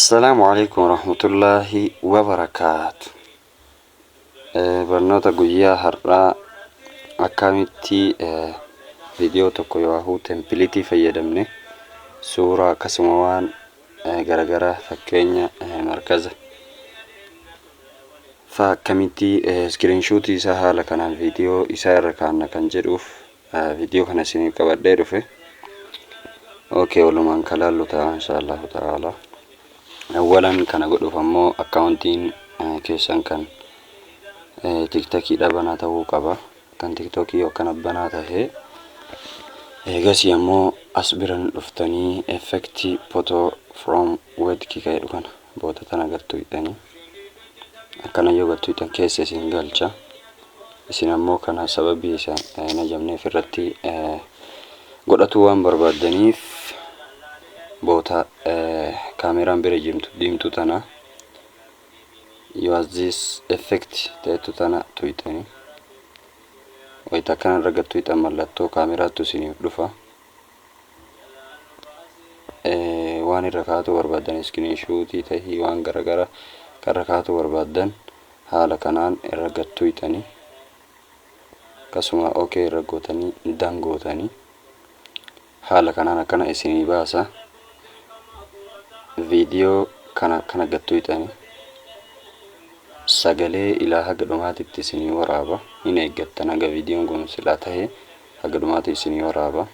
Assalaamu alaikum warahmatullaahi wabarakaatu. Barnoota guyyaa har'aa akkamitti viidiyoo tokko yookaan tempileetii fayyadamne suuraa akkasuma waan garagaraa fakkeenya markaza fa akkamitti iskiriinshuutii isaa haala kanaan viidiyoo isaa irra kaanna kan jedhuuf viidiyoo kana isiniif qabadhee dhufe. Okay, walumaan ka laallu ta'a inshaallahu ta'ala. Awwalan kana godhuuf ammoo akkaawuntiin keessan kan tiktokiidha banaa ta'uu qaba. Kan tiktokii yookaan banaa tahee eegasii ammoo as biran dhuftanii effect photo from webkey ka jedhu kana boota tana gad tuqxanii akkana yoo gad tuqxan keessa isin galcha. Isin ammoo kana sababii isa hin ajamneef irratti godhatuu waan barbaaddaniif boota kaameraan bira jimtu diimtuu tana you this effect ta'etu tana tuyxanii wayita akkana irra gad tuyxan mallattoo kaameraattu isiniif dhufa. Waan irra kaa'atuu barbaaddan iskiriinshuutii tahii waan garagara kan irra kaa'atuu barbaaddan haala kanaan irra gad tuyxanii akkasuma ok irra gootanii dan gootanii haala kanaan akkana isinii baasa. Viidiyoo kana akkana gad tuyxanii sagalee ilaa haga dhumaatitti isinii waraaba. Hin eeggattan haga viidiyoon kun silaa tahe haga dhumaati isinii waraaba,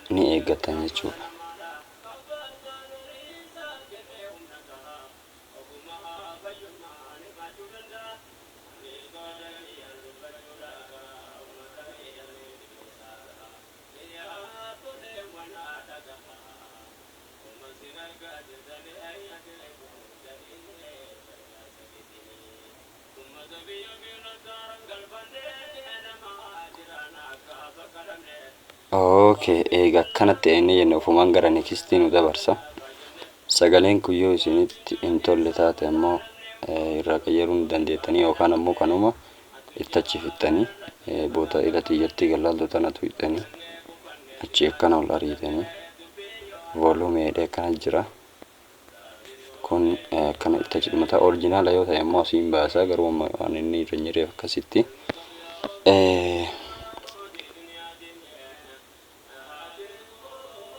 ni eeggattan jechuudha. Okay, eega akkanatti eenye jenne ofumaan gara nekistii nu dabarsa. Sagaleen kun yoo isinitti hin tolle taate ammoo irraa qayyaruu ni dandeettanii yookaan ammoo kanuma itti achi fixxanii boota ila tiyyattii gallaaltu tana tuqxanii achi akkana ol ariitanii volume jedhee akkana jira. Kun akkana itti achi dhumata. Orjinaala yoo ta'e ammoo asiin baasa, garuu amma waan inni irra hin jirreef akkasitti.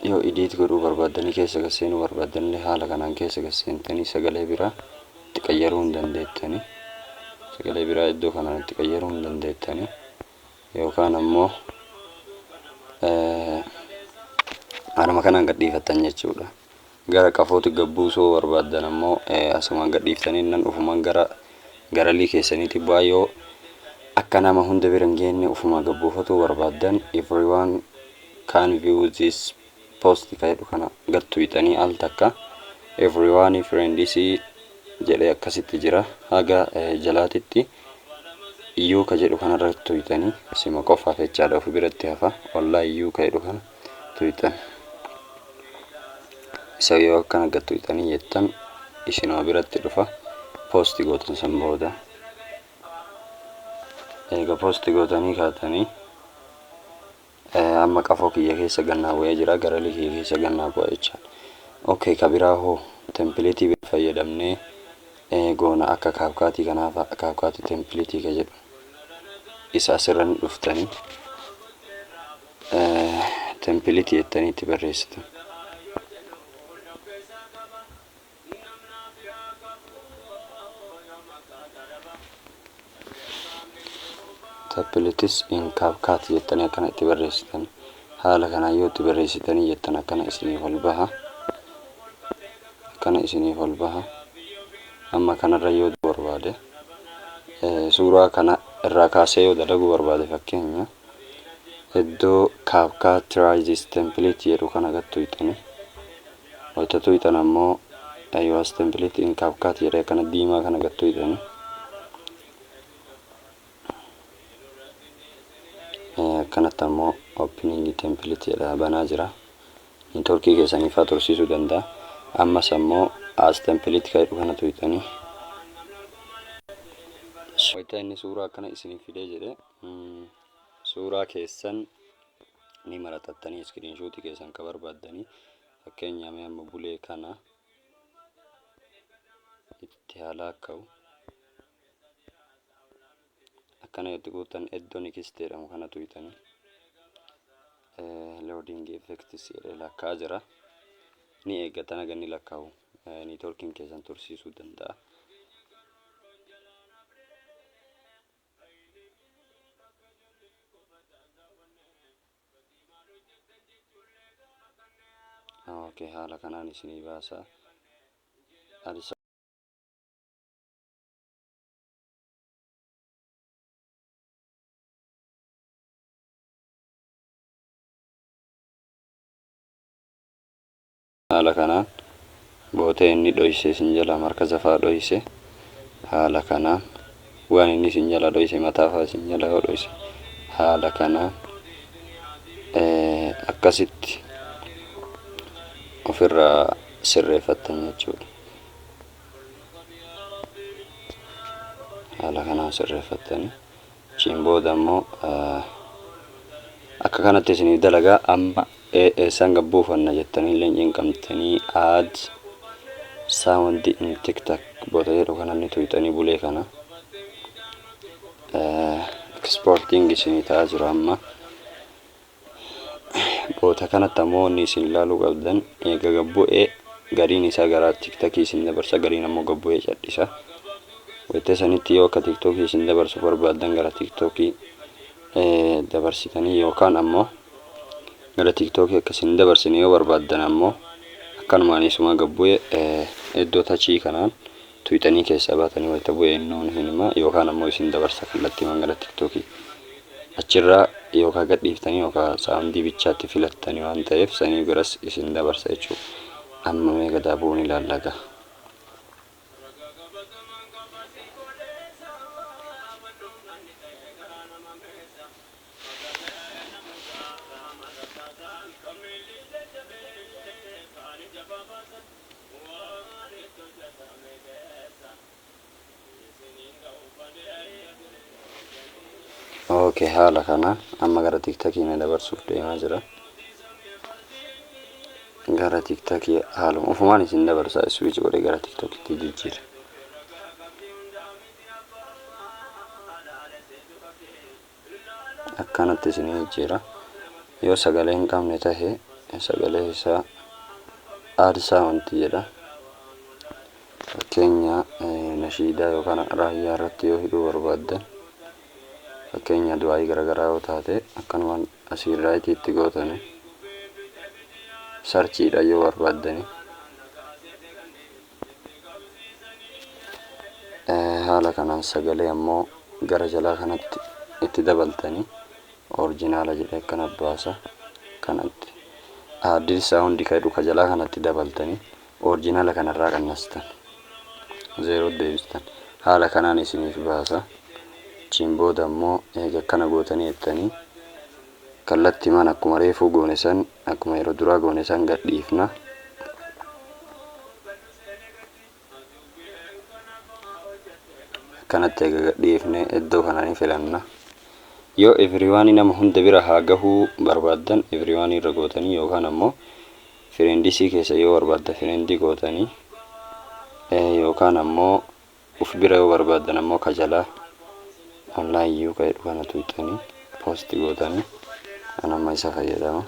Yoo idiit godhuu barbaaddanii keessa gad seenuu barbaaddanillee haala kanaan keessa gad seentanii sagalee biraa itti qayyaruu hin dandeettanii. Sagalee biraa iddoo kanaan itti qayyaruu hin dandeettanii. Yookaan ammoo haaluma kanaan gad dhiifattan jechuudha. Gara qafooti gad buusuu yoo barbaaddan ammoo asumaan gad dhiiftanii nan ufumaan gara garalii keessaniitti bu'aa. Yoo akka nama hunda bira hin geenne ufumaa gad buufatuu barbaaddan, "Everyone can view this post" ka jedhu kana gad tuyxanii al takka everyone friends jedhee akkasitti jira. Haga jalaatitti you ka jedhu kanarra tuyxanii sima qofaaf jechaadha, ofi biratti hafa. Only you ka jedhu kana tuyxan. Isa yoo akkana gad tuyxanii jettan isinuma biratti dhufa. Post gootan. San booda eega post gootanii kaatanii amma qafoo kiyya keessa gannaa bu'ee jira, garalii kiyya keessa gannaa bu'a jechaadha. Okay, ka biraa hoo tempileetii fayyadamnee goona akka CapCutii kanaaf CapCutii tempileetii ka jedhu isa asirra ni dhuftanii tempileetii jettanii itti barreessitan. "Templates in CapCut" jettanii akkana itti barreessitan. Haala kanaan yoo itti barreessitanii jettan akkana isiniif ol baha. Akkana isiniif ol baha. Amma kanarra yoo barbaade, suuraa kana irraa kaasee yoo dalaguu barbaade, fakkeenya iddoo "CapCut try this template" jedhu kana gad tuyxanii wayita tuyxan ammoo "Use template in CapCut" jedhee akkana diimaa kana gad tuyxanii akkanatti ammoo "Opening template" jedha, banaa jira. Networkii keessanii faa tursiisuu danda'a. Ammas ammoo "As template" ka jedhu kana tuyxanii wayita inni suuraa akkana isinii fidee jedhe suuraa keessan Ni maraxattanii screenshot keessan ka barbaaddanii. Fakkeenyaa mee amma bulee kana itti haa laakka'u. Akkana itti guuttan, iddoo next jedhamu kana tuyxanii, loading effects jedhee lakkaa'aa jira. Ni eeggatan haga inni lakkaa'u, networkiin keessan tursiisuu danda'a. Okay, haala kanaan isinii baasa. Haala kanaan bootee inni dhoyse isin jala marka zafaa dhoyse, haala kanaan waan inni isin jala dhoyse, mataafaa isin jala yoo dhoyse, haala kanaan akkasitti ofirraa sirreeffattan jechuudha. Haala kanaan sirreeffattanii achiin booda immoo akka kanatti isiniif dalagaa. Amma eessaan gabbuufanna jettanii illee cinqamtanii, add sound in TikTok boota jedhu kana ni tuyxanii, bulee kana exporting isinii ta'aa jira. Amma boota kanatti ammoo wanni isin ilaaluu qabdan, eega gabbu'ee gariin isaa gara TikTokii isin dabarsa, gariin ammoo gabbu'ee cadhisa. Wayita sanitti yoo akka TikTokii isin dabarsu barbaaddan gara TikTokii dabarsitanii, yookaan ammoo gara TikTokii akka isin dabarsine yoo barbaaddan ammoo akkanumaan isuma gabbu'ee iddoo tachii kanaan tuyxanii keessaa baatanii, wayita bu'ee innoon hin hima, yookaan ammoo isin dabarsa kallattiimaan gara TikTokii. Achirraa yookaan gadhiiftanii yookaan soundii bichaatti filattanii waan ta'eef, sanii biras isin dabarsa jechuudha. Amma mee gadaa bu'uun ilaallaga. Okay, haala kanaan amma gara TikTokii na dabarsuuf deemaa jira. Gara TikTokii haaluma ofumaan isin dabarsa, switch godhee gara TikTokitti jijjiira. Akkanatti isin jijjiira. Yoo sagalee hin qabne tahe, sagalee isaa add sound jedha. Fakkeenya nashiidaa yookaan raayyaa irratti yoo hidhuu barbaaddan, fakkeenya du'aayii garaagaraa yoo taate, akkanumaan asii rightii itti gootani, searchiidha yoo barbaaddani. Haala kanaan sagalee ammoo gara jalaa kanatti itti dabaltanii, original jedhee akkana baasa. Kanatti add sound ka jedhu ka jalaa kanatti dabaltanii, original kanarraa qannastan, zero deebistan, haala kanaan isiniif baasa. Achiin booda ammoo eega akkana gootanii jettanii, kallattiimaan akkuma reefuu goone san, akkuma yeroo duraa goone san gadhiifna. Akkanatti eega gadhiifne, iddoo kana ni filanna. Yoo everyone, nama hunda bira haa gahuu barbaaddan, everyone irra gootanii, yookaan ammoo friendsii keessa yoo barbaadda friendii gootanii, yookaan ammoo uf bira yoo barbaaddan ammoo ka jalaa only you ka jedhu kana tuuxanii post gootanii. An amma isa fayyadama.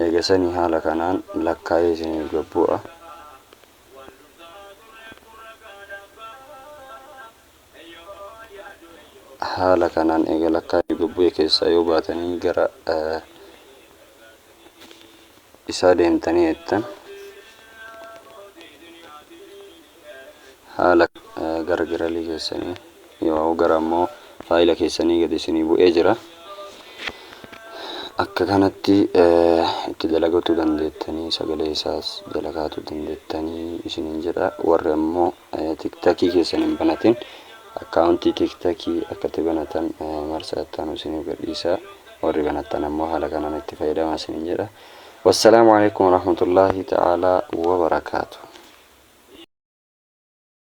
Eegasanii haala kanaan lakkaa'ee isiniif gabbu'a. Haala kanaan eega lakkaa'ee gabbu'e, keessaa yoo baatanii gara isaa deemtanii jettan, haala gara gallery keessanii yoo gara ammoo faayila keessanii gadi isinii bu'ee jira. Akka kanatti itti dalagachuu dandeettanii, sagalee isaas dalagaatuu dandeettanii isiniin jedha. Warri ammoo TikTokii keessan hin banatin, accountii TikTokii akka itti banatan marsaa ittaanu isiniif gadhiisa. Warri banattan ammoo haala kanaan itti fayyadamaa isiniin jedha. Wassalaamu alaikum warahmatullaahi ta'aalaa wabarakaatu.